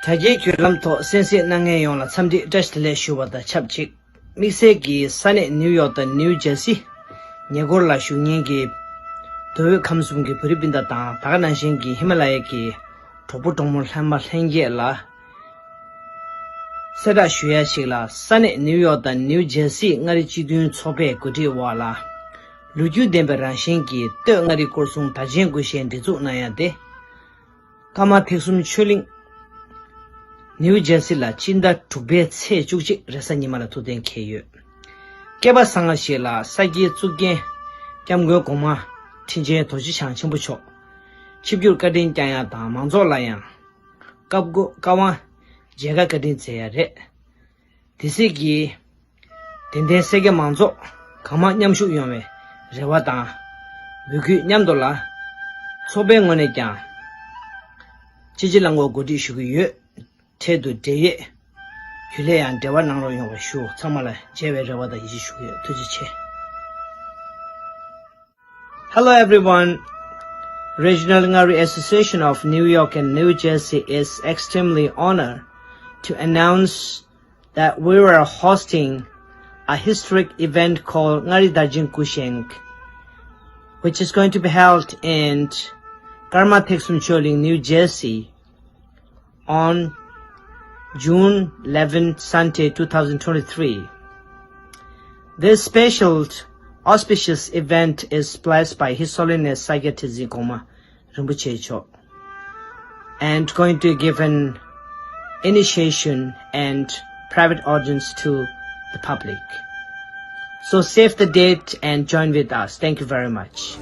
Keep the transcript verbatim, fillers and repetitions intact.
དྲ་རྒྱའི་བརྒྱུད་ལམ་ཐོག་གསན་གཟིགས་གནང་མཁན་ཡོངས་ལ་འཚམས་འདྲི་བཀྲ་ཤིས་བདེ་ལེགས་ཞུ་བ་དང་ཆབས་ཅིག་དམིགས་བསལ་གྱིས་ས་གནས་ནིའུ་ཡོག་དང་ནིའུ་ཇར་སི་ཉེ་འཁོར་ལ་བཞུགས་མཁན་གྱི་མདོ་དབུས་ཁམས་གསུམ་གྱི་བོད་རིགས་སྤུན་ཟླ་དང་ད་ག་ནང་བཞིན་གྱི་ཧི་མ་ལ་ཡའི་གི་གྲོགས་པོ་གྲོགས་མོ་ལྷན་པ་ལྷན་རྒྱས་ལ། གསལ་བསྒྲགས་ཞུ་ཡ་ཞིག་ལ། ས་གནས་ནིའུ་ཡོག་དང་ནིའུ་ཇར་སི་མངའ་རིས་སྤྱི་མཐུན་ཚོགས་པའི་གོ་སྒྲིག་འོག་ལ། ལོ་རྒྱུས་ལྡན་པའི་རང་བཞིན་གྱི་སྟོད་མངའ་རིས་སྐོར་སྲུང་དར་ཆེན་སྐུ་བཞེངས་སྒྲིག་འཛུགས་གནང་ཡ་དེ། ཀརྨ་ཐེག་གསུམ་ཆོས་གླིང་། ནིའུ་ཇར་སི་ལ་སྤྱི་ཟླ་དྲུག་པའི་ཚེས་བཅུ་གཅིག་རེས་གཟའ་ཉི་མ་ལ་ཐུགས་གཏན་འཁེལ་ཡོད། སྐལ་པ་བཟང་ང་ཞིག་ལ་ས་སྐྱའི་གཙུག་རྒྱན་སྐྱབས་མགོན་གོང་མ་ཁྲི་ཆེན་རྡོ་རྗེ་འཆང་ཆེན་པོ་མཆོག་ཆིབས་བསྒྱུར་བཀའ་དྲིན་བསྐྱངས་ཡ་དང་མང་ཚོགས་ལ་ཡང་བཀའ་བསྒོ་བཀའ་དབང་མཇལ་ཁ་བཀའ་དྲིན་སྩལ་ཡ་རེད། དེ་སྲིད་ཀྱི་དད་ལྡན་སེར་སྐྱ་མང་ཚོགས་གང་མང་མཉམ་ཞུགས་ཡོང་བའི་རེ་བ་དང་འབོད་སྐུལ་མཉམ་དུ་ལ། ཚོགས་པའི་ངོས་ནས་ཀྱང་ཅེ་ཅེ་ལ་ངོ་གོ་སྒྲིག་ཞུ་གི་ཡོད། འཕྲལ་དུ་འབྲེལ་ཡོད་རྒྱུན་ལས་ཡང་འབྲེལ་བ་གནང་རོགས་ཡོང་བ་ཞུ། ཚང་མ་ལ་མཇལ་བའི་རེ་བ་དང་ཡིད་ཆེས་ཞུ་གི་ཡོད། ཐུགས་རྗེ་ཆེ། Hello everyone. Regional Ngari Association of New York and New Jersey is extremely honored to announce that we are hosting a historic event called Ngari Darjin Kusheng, which is going to be held in Karma Thekson Choling, New Jersey, on June eleventh, Sunday, two thousand twenty-three. This special auspicious event is blessed by His Holiness Sakya Tenzin Gongma Rinpoche Cho, and going to give an initiation and private audience to the public. So save the date and join with us. Thank you very much.